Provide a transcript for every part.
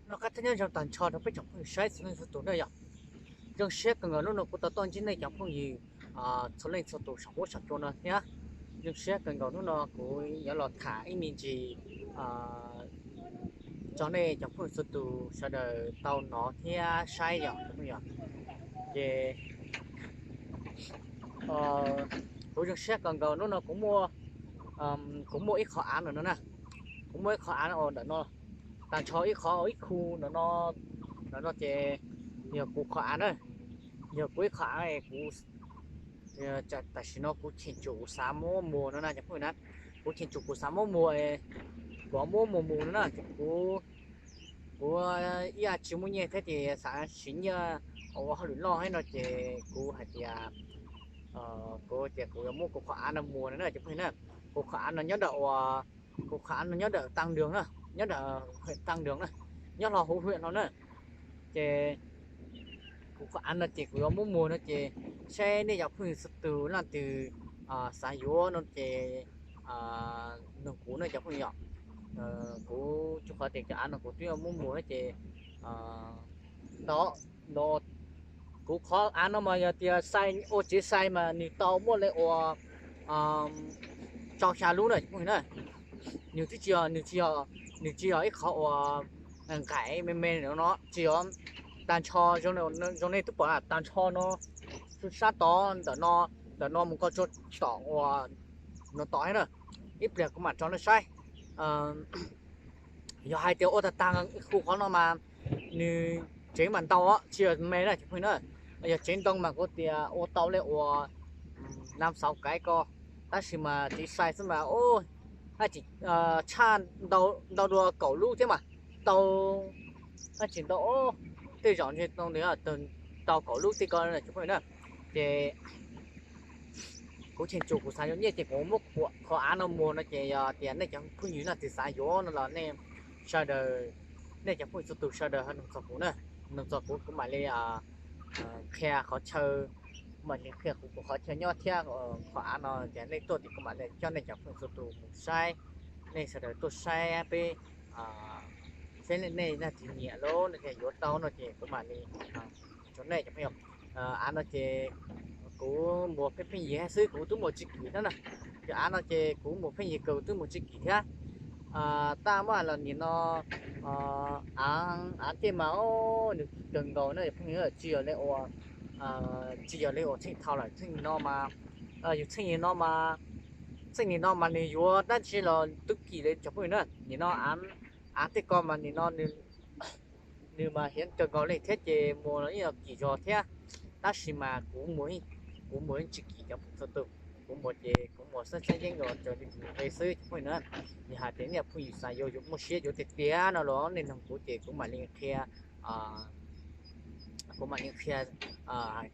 Noj qab thiab nyob zoo tag nrho rau peb tsoom phooj ywg saib txhua leej txhua tus na yom. Zoo siab kawg nkaus hnub no kuv tau tuaj ntsib nej cov phooj ywg txhua leej txhua tus saum huab saum cua no thiab. Zoo siab kawg nkaus hnub no kuv yuav los tham ib me ntsis rau nej cov phooj ywg txhua tus sawv daws tau hnov thiab saib yom. Ces kuv zoo siab kawg nkaus hnub no kuv muaj, kuv muaj ib qhov av no na. Kuv muaj ib qhov av no ntawm no, tag nrho ib qhov ib khu ntawm no, ntawm no ces yog kuv qhov av na. Yog kuv ib qhov av kuv, tam sim no kuv cheem tsum kuv xav muab muag no na cov phooj ywg na. Kuv cheem tsum kuv xav muab muag, kuv muab muag mus no na ces kuv, kuv ib yam tsis muaj nyiaj thiab ces xav siv nyiaj ua hauj lwm loj thiab no ces kuv hais tias, kuv tias kuv yuav muab kuv qhov av no muag no na cov phooj ywg na. Kuv qhov av no nyob ntawm ua, kuv qhov av no nyob ntawm Tam Đường na, nyob ntawm Tam Đường na, nyob hlo hauv huyện no na. Ces kuv qhov av no ces kuv yuav muab muag no ces saib nej cov phooj ywg txhua tus leej twg xav yuav no ces nug kuv no cov phooj ywg yom. Kuv tsuas qhov tias cov av no kuv twb yuav muab muag no ces ntawm, ntawm kuv qhov av no mas yog tias ua tsev sai mas nws tau muaj li ua rau xya lub na cov phooj ywg na. Nws twb tsis yog, nws tsis yog, nws tsis yog ib qhov uas nqaim me me no, tsis yog. Tag nrho zoo nej twb pom tag nrho no, sab tod ntawm no, ntawm no mus ko tso tom uas no tom thiab na, ib pliag kuv mam tso nej saib. Yog hais tias ua tag tag khu qhov no mas nws tsev mas ntau, tsis yog me na cov phooj ywg na. Yog tsev ntoo mas kuv tias ua tau li uas năm sáu cái ko, tab sis mas tsev sai xwb mas ua tshaj ntau dua kaum lub thiab mas tau, tab sis ntau, tej zaum ntshe tau kaum lub tej ko cov phooj ywg na. Ces kuv cheem tsum kuv xav yuav nyiaj ces kuv muab qhov av no muag no ces yog tias nej cov phooj ywg leej twg xav yuav no los nej sawv daws, nej cov phooj ywg txhua tus sawv daws ho nug txog kuv na, nug txog kuv kuv mam li qhia qhov chaw, kuv mam li qhia kuv qhov chaw nyob thiab qhov av no ces nej tuaj ces kuv mam li coj nej cov phooj ywg txhua tus mus saib, nej sawv daws tuaj saib peb, saib nej leej twg nyiam lawm no ces yuav tau no ces kuv mam li rau nej cov phooj ywg. Av no ces kuv muag pheej pheej yig xwb, kuv twb muag tsis kim thiab na. Cov av no ces kuv muag pheej yig kawg twb muag tsis kim thiab. Tab muab hais los nim no av tej mas nws kawg nkaus na cov phooj ywg, tsis yog li uas, tsis yog li uas txheej thaum lawm, txheej no mas, yus txheej nim no mas, txheej nim no mas nws yuav dab tsi los twb kim li cov phooj ywg na. Nim no av tej ko mas nim no nws mas hiav kawg nkaus li thiab ces muag los yeej yog kim zog thiab. Tab sis mas kuv muag, kuv muag yeej tsis kim cov phooj ywg txhua tus. Kuv muag ces kuv muag xab xab yeeb los cov li tus qe xwb cov phooj ywg na. Yog hais tias nej phooj ywg xav yuav, yuav muaj siab yuav tiag tiag no los nej nug kuv ces kuv mam li qhia, kuv mam li qhia,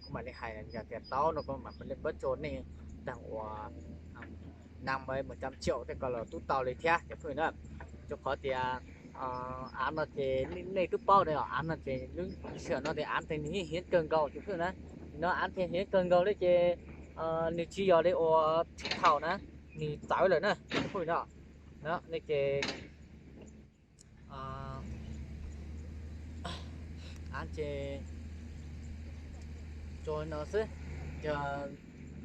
kuv mam li hais yog tias tau no kuv mam li pab rau nej tag uas năm mươi một trăm triệu tej ko los twb tau li thiab cov phooj ywg na. Rau qhov tias av no ces nej twb paub li os, av no ces lub sij hawm no ces av tej nws hiav kawg nkaus cov phooj ywg na. No av tej hiav kawg nkaus li ces nws tsis yog li uas txheej thaum na, nws txawv lawm na cov phooj ywg na. No ces av ces tso no xwb.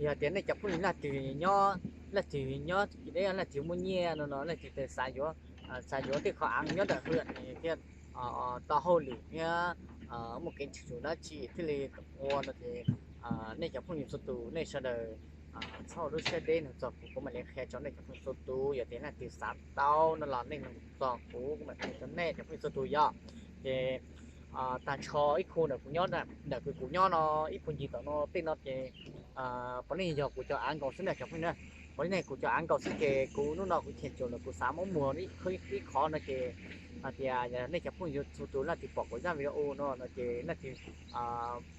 Yog tias nej cov phooj ywg leej twg nyob, leej twg nyob, leej twg muaj nyiaj no no leej twg xav yuav, xav yuav tej qhov av nyob ntawm huyện thiab tau hauj lwm thiab muaj kev tswm yus dab tsi thiaj li ua no ces nej cov phooj ywg txhua tus nej sawv daws txhob ua lub siab deb nug txog kuv, kuv mam li qhia rau nej cov phooj ywg txhua tus. Yog tias leej twg xav tau no los nej nug txog kuv, kuv mam qhia rau nej cov phooj ywg txhua tus yom. Ces tag nrho ib khu ntawm kuv nyob, ntawm kuv nyob no ib puag ncig tom no tej no ces puav leej yog kuv cov av nkaus xwb na cov phooj ywg na. Puav leej kuv cov av nkaus xwb ces kuv hnub no kuv cheem tsum los kuv xav muab muag ib qhov no ces hais tias nej cov phooj ywg txhua tus leej twg pom kuv zaj video no no ces leej twg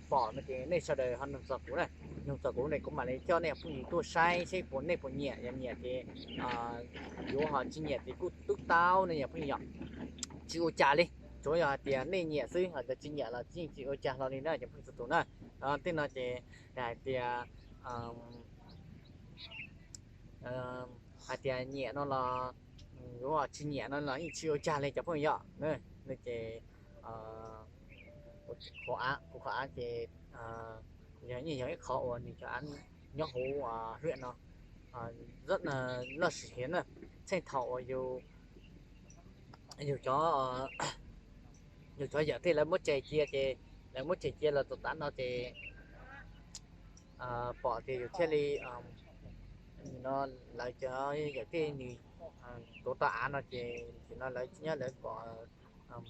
pom no ces nej sawv daws ho nug txog kuv na. Nug txog kuv ne kuv mam li coj nej phooj ywg tuaj saib seb puas nej puas nyiam, yog nyiam ces yuav, ho tsis nyiam ces kuj tub tau ne yom phooj ywg yom. Tsis ua cas li, tsuav yog hais tias nej nyiam xwb, ho tsis nyiam los yeej tsis ua cas hlo li na cov phooj ywg txhua tus na. Tej no ces hais tias, hais tias nyiam no los yuav, tsis nyiam no los yeej tsis ua cas li cov phooj ywg yom. No ces Kuv qhov av, kuv qhov av ces yog yeej yog ib qhov uas nws cov av nyob hauv hwm no loj sim heev na. Txheej thaum uas yus, yus cov, yus cov yawm tej lawv muab tseg cia ces, lawv muab tseg cia los txog tav no ces pom tias yus thiaj li, no, lawv cov yawm tej nws tuav tau av no ces nim no lawv nyob lawv pom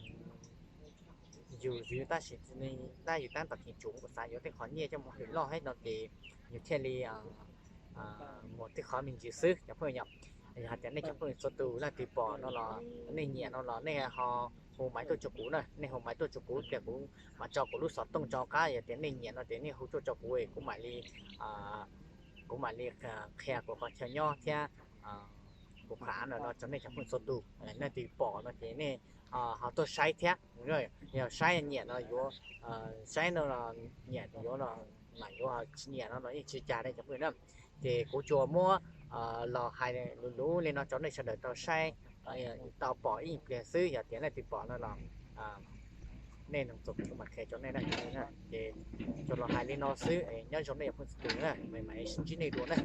yus zwv tab sis tab yus tab tom cheem tsum, kuv xav yuav tej qhov nyiaj coj mus hwm loj thiab no ces yus thiaj li mus tej qhov me ntsis xwb cov phooj ywg. Yog hais tias nej cov phooj ywg txhua tus leej twg pom no los nej nyiam no los nej ho hu maiv tuaj rau kuv na, nej hu maiv tuaj rau kuv tias kuv mam tso kuv lub xov tooj rau qab. Yog tias nej nyiam no ces nej hu tuaj rau kuv, kuv mam li, kuv mam li qhia kuv qhov chaw nyob thiab kuv qhov av no rau nej cov phooj ywg txhua tus. Nej twg pom no ces nej ho tuaj saib thiab, yog saib nyiam no yuav, saib no los nyiam yuav los mam yuav, tsis nyiam no los yeej tsis cas nej cov phooj ywg na. Ces kuv tsuas muab los hais luv luv li no rau nej sawv daws tau saib, tau pom ib pliag xwb. Yog tias nej twg pom no los nej nug txog kuv mam qhia rau nej na. Ces tsuas los hais li no xwb, nyob zoo nej cov phooj ywg txhua tus na, mam sib ntsib nej dua na.